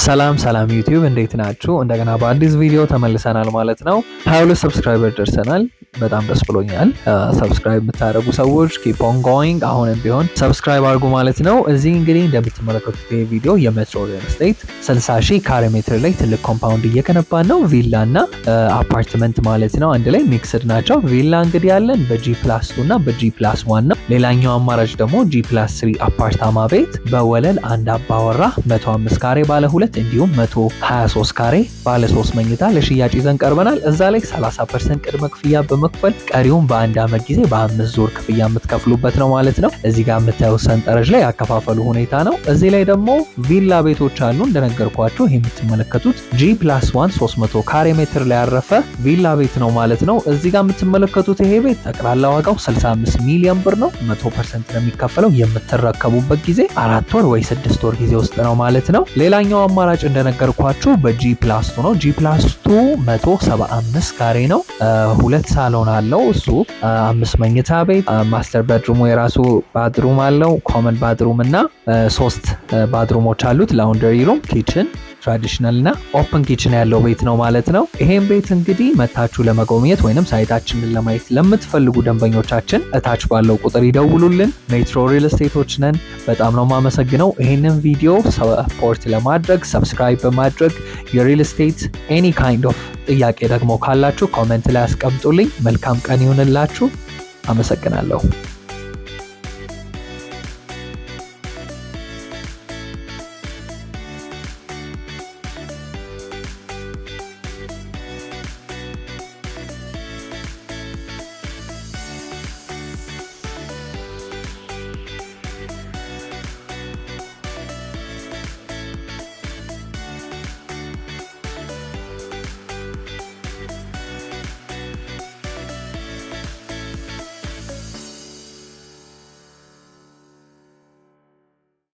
ሰላም ሰላም ዩቲዩብ፣ እንዴት ናችሁ? እንደገና በአዲስ ቪዲዮ ተመልሰናል ማለት ነው። 22 subscriber ደርሰናል። በጣም ደስ ብሎኛል። Subscribe የምታደርጉ ሰዎች keep on going፣ አሁንም ቢሆን subscribe አድርጉ ማለት ነው። እዚህ እንግዲህ እንደምትመለከቱት ይህ ቪዲዮ የሜትሮ ሪል ስቴት 60 ሺህ ካሬ ሜትር ላይ ትልቅ compound እየገነባን ነው። ቪላ እና አፓርትመንት ማለት ነው። አንድ ላይ mixed ናቸው። ቪላ እንግዲህ ያለን በ G+2 እና በ G+1 ነው። ሌላኛው አማራጭ ደግሞ G+3 አፓርታማ ቤት በወለል አንድ አባወራ 105 ካሬ ባለ ሁለት እንዲሁም 123 ካሬ ባለ 3 መኝታ ለሽያጭ ይዘን ቀርበናል። እዛ ላይ 30% ቅድመ ክፍያ በመክፈል ቀሪውን በአንድ ዓመት ጊዜ በአምስት ዙር ክፍያ የምትከፍሉበት ነው ማለት ነው። እዚህ ጋር የምታየው ሰንጠረዥ ላይ ያከፋፈሉ ሁኔታ ነው። እዚህ ላይ ደግሞ ቪላ ቤቶች አሉ። እንደነገርኳችሁ ይህ የምትመለከቱት G+1 300 ካሬ ሜትር ላይ ያረፈ ቪላ ቤት ነው ማለት ነው። እዚህ ጋር የምትመለከቱት ይሄ ቤት ጠቅላላ ዋጋው 65 ሚሊዮን ብር ነው። 100% ነው የሚከፈለው። የምትረከቡበት ጊዜ 4 ወር ወይ 6 ወር ጊዜ ውስጥ ነው ማለት ነው። ሌላኛው አማራጭ እንደነገርኳችሁ በ G+2 ነው። G+2 175 ካሬ ነው። ሁለት ሳሎን አለው። እሱ አምስት መኝታ ቤት፣ master bedroom ኡ የራሱ bathroom አለው። Common bathroom እና ሶስት bathroom ኦች አሉት። Laundry room፣ kitchen፣ traditional እና open kitchen ያለው ቤት ነው ማለት ነው። ይሄን ቤት እንግዲህ መታችሁ ለመጎብኘት ወይንም site ኣችንን ለማየት ለምትፈልጉ ደንበኞቻችን እታች ባለው ቁጥር ይደውሉልን። ሜትሮ ሪል ስቴቶች ነን። በጣም ነው የማመሰግነው። ይሄንን ቪዲዮ support ለማድረግ subscribe በማድረግ የ real estate any kind of ጥያቄ ደግሞ ካላችሁ comment ላይ አስቀምጡልኝ። መልካም ቀን ይሁንላችሁ። አመሰግናለሁ።